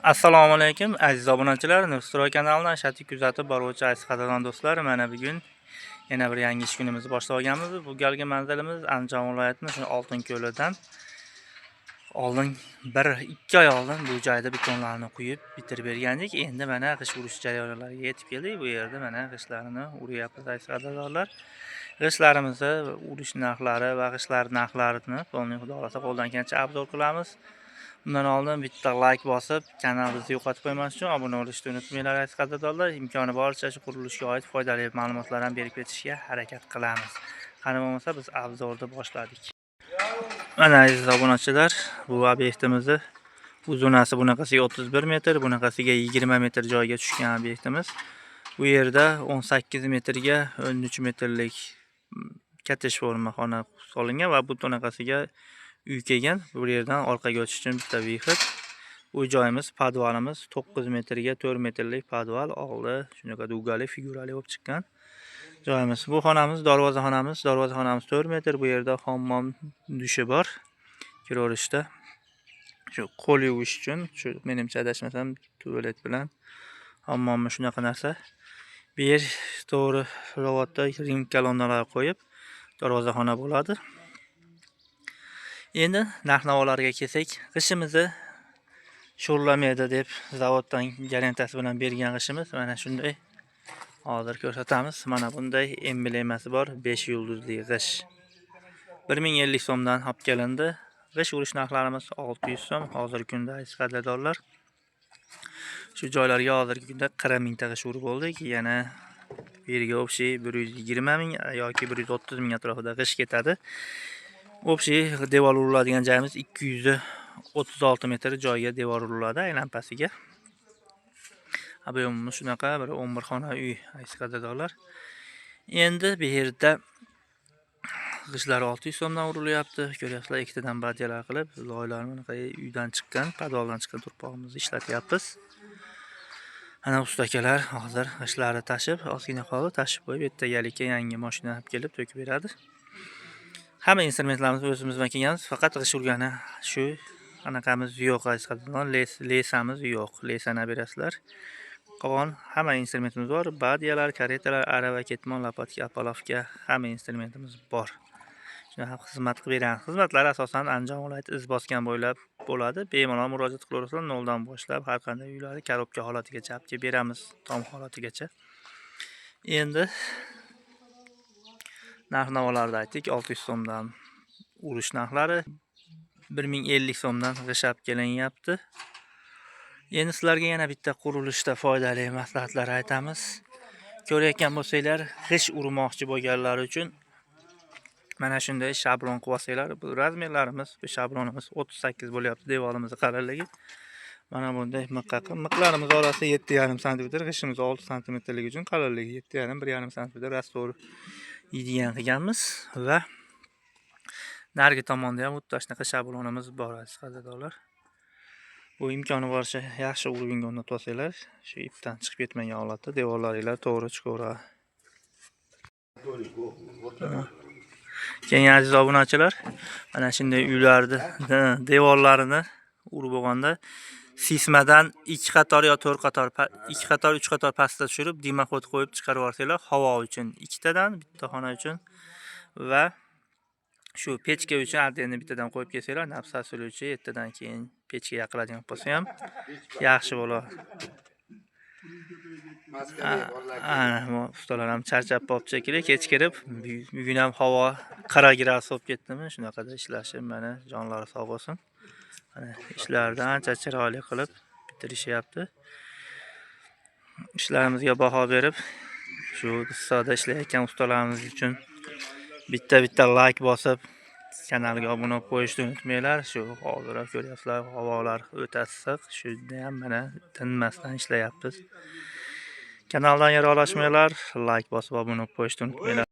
Assalomu alaykum, aziz obunachilar. Nursuroy kanalini ashaddiy kuzatib boruvchi aziz qadrdon do'stlar, mana bugun yana bir yangi ish kunimizni boshlab olganmiz. Bu galgi manzilimiz Andijon viloyatining shu Oltin ko'lidan. Oldin 1-2 oy oldin bu joyda betonlarni quyib bitirib bergandik. Endi mana g'isht urish jarayonlariga yetib keldik. Bu yerda mana g'ishtlarni uryapmiz, aziz qadrdonlar. G'ishtlarimizni urish narxlari va g'ishtlar narxlarini полный, xudo xohlasa, qo'ldan kelgancha обзор qilamiz. Bundan oldin bitta like bosib, kanalimizni yo'qotib qo'ymas uchun obuna bo'lishni unutmanglar, aziz qadrdonlar. Imkoni boricha shu qurilishga oid foydali ma'lumotlar ham berib ketishga harakat qilamiz. Qani bo'lmasa, biz обзор ni boshladik. Mana, aziz obunachilar, bu obyektimizni uzunasi bunaqasiga 31 metr, bunaqasiga 20 metr joyga tushgan obyektimiz. Bu yerda 18 metrga 13 metrlik katta forma xona solingan va bu bunaqasiga uy kelgan. Bu yerdan orqaga o'tish uchun bitta выход. Bu joyimiz, podvalimiz 9 metrga 4 metrlik podval, oldi shunaqa дуга li, figurali bo'lib chiqqan joyimiz. Bu xonamiz darvoza xonamiz, darvoza xonamiz 4 metr. Bu yerda hammom dushi bor. Kiraverishda shu qo'l yuvish uchun, shu menimcha, adashmasam, tualet bilan hammommi, shunaqa narsa. Bu yer to'g'ri ravatda rim kolonnalar qo'yib darvozaxona bo'ladi. Endi narx-navolarga kelsak, g'ishimizni sho'rlamaydi deb zavoddan garantiyasi bilan bergan g'ishimiz mana shunday. Hozir ko'rsatamiz. Mana bunday emblemasi bor 5 yulduzli g'ish. 1050 so'mdan olib kelindi. G'ish urish narxlarimiz 600 so'm hozirgi kunda, aziz qadrdonlar. Shu joylarga hozirgi kunda 40 mingta g'ish urib bo'ldik. Yana bu yerga общий 120 ming yoki 130 ming atrofida g'ish ketadi. Общий devor uriladigan joyimiz 236 metr joyga devor uriladi aylanpasiga. Объем imiz shunaqa bir 11 xona uy, aziz qadrdonlar. Endi bu yerda g'ishtlar 600 so'mdan urilyapti. Ko'ryapsizlar, ikkitadan бадья lar qilib, loylarni bunaqa uydan chiqqan, podvaldan chiqqan turpog'imizni ishlatyapmiz. Ana usta akalar hozir g'ishtlarni tashib, ozgina qoldi, tashib qo'yib, ertagalikka yangi mashina olib kelib to'kib beradi. Hamma instrumentlarimizni o'zimiz bilan kelganmiz, faqat g'isht urgani shu anaqamiz yo'q, aziz qadrdonlar, леса miz yo'q. Леса ni berasizlar. Qolgan hamma instrumentimiz bor. Бадья lar, karetalar, arava, ketmon, лопатка, опалубка, hamma instrumentimiz bor. Shunaqa xizmat qilib beramiz. Xizmatlar asosan Andijon viloyati Izboskan bo'ylab bo'ladi. Bemalol murojaat qilaverasizlar. Noldan boshlab har qanday uylarni коробка holatigacha olib kelib beramiz, tom holatigacha. Endi narx-navolarni aytdik. 600 so'mdan urish narxlari, 1050 so'mdan g'isht olib kelinyapti. Endi sizlarga yana bitta qurilishda foydali maslahatlar aytamiz. Ko'rayotgan bo'lsanglar, g'isht urmoqchi bo'lganlar uchun mana shunday shablon qilib olsanglar, bu размер larimiz, bu shablonimiz 38 bo'lyapti devorimiz qalinligi. Mana bunday miqqa qilib, miqlarimiz orasi 7,5 santimetr, g'ishtimiz 6 santimetrligi uchun qalinligi 7,5, 1,5 santimetr раствор yeydigan qilganmiz va narigi tomonda ham xuddi shunaqa shablonimiz bor, aziz qadrdonlar. Bu imkoni boricha yaxshi уровень ga o'rnatib olsanglar, shu ipdan chiqib ketmagan holatda devorlaringlar to'g'ri chiqaveradi. Keyin, aziz obunachilar, mana shunday uylarni devorlarini urib bo'lganda sismadan 2 qator yo 4 qator, 2 qator, 3 qator pastda tushirib, дымоход qo'yib chiqarib yuborsanglar, havo uchun ikkitadan bitta xona uchun va shu pechka uchun отдельно bittadan qo'yib kelsanglar, nafas oluvchi ertadan keyin pechka yaqiladigan bo'lsa ham yaxshi bo'ladi. Ana, bu ustalar ham charchab qolibdi shekilli, kech kirib, bugun ham havo 40 gradus bo'lib ketdimi, shunaqada ishlashib, mana jonlari sog' bo'lsin. Mana ishlarni ancha chiroyli qilib bitirishyapti. Ishlarimizga baho berib, shu issiqda ishlayotgan ustalarimiz uchun bitta-bitta like bosib, kanalga obuna bo'lib qo'yishni unutmanglar. Shu hozir ham ko'ryapsizlar, havolar o'ta issiq, shunda ham mana tinmasdan ishlayapmiz. Kanaldan yiroqlashmanglar, like bosib obuna bo'lib qo'yishni unutmanglar.